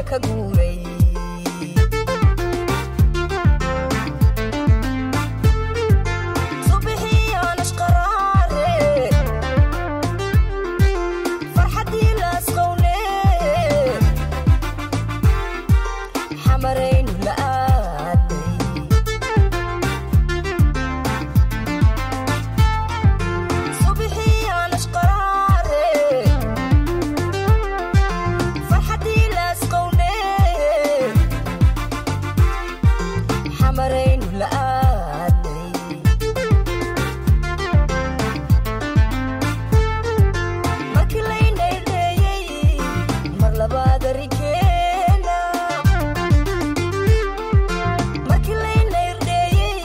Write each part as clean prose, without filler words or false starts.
Ka guuray subixii ashqaraare, farxaddii laasqowne, xamaraynu la aadnay. Subixii ashqaraare, farxaddii laasqowne, xamaraynu la aadnay. Markii laynaydheeyey mar labaad arrinkeena, markii laynaydheeyey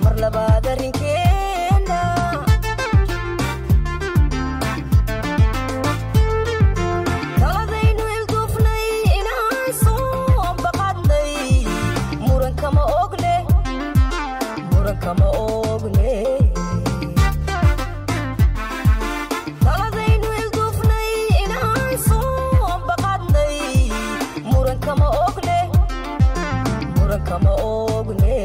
mar labaad arrinkeena, taladaynu ilduufnay inaan soo baqadnay, murankama ogne, murankama ogne. Taladaynu ilduufnay inaan soo baqadnay, murankama ogne, murankama ogne.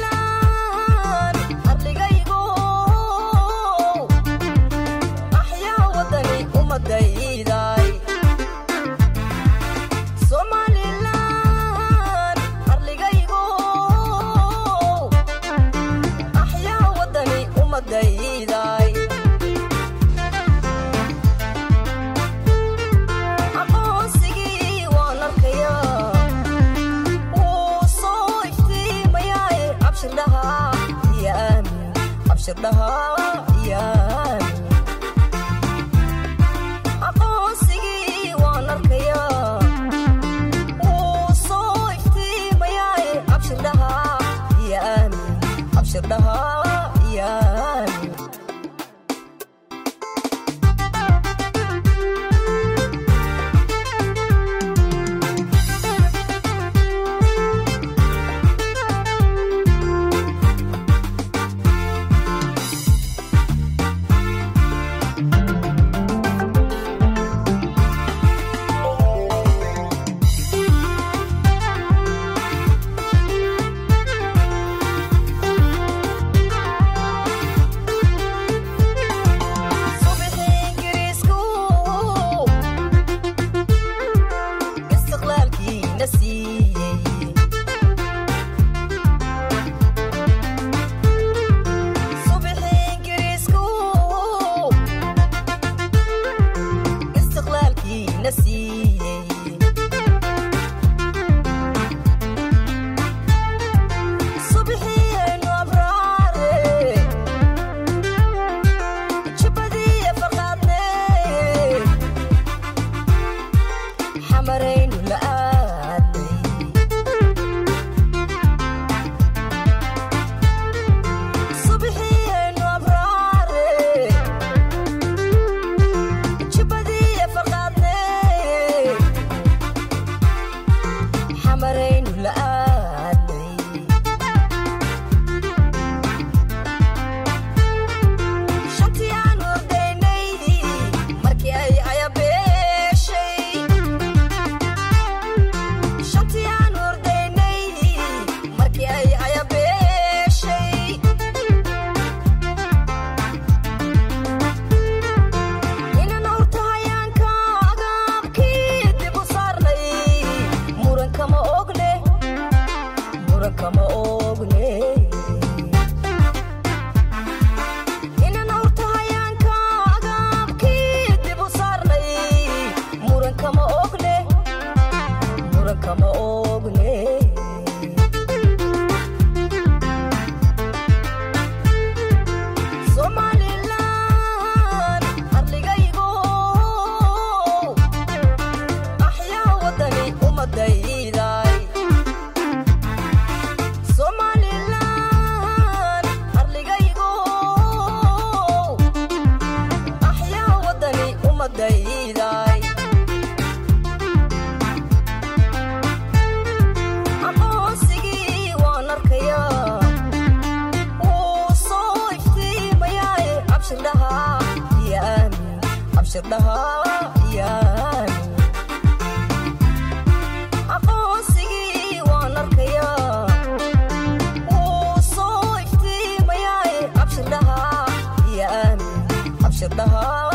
Somalilan arligaygo, axyaa wadani umadayday. Somalilan arligaygo, axyaa wadani umadayday. Aqoonsigii waan arkayaa, wuu soo iftiimayaaye, abshirdhaha iyo aamin, abshirdhaha iyo aamin. Aqoonsigii waan arkayaa, wuu soo iftiimayaaye, abshirdhaha iyo aamin, abshirdhaha iyo aamin. Abshir dhahaa iyo aamin. Aqoonsigii waan arkayaa, wuu soo iftiimayaa. Abshir dhahaa iyo aamin, abshir dhahaa.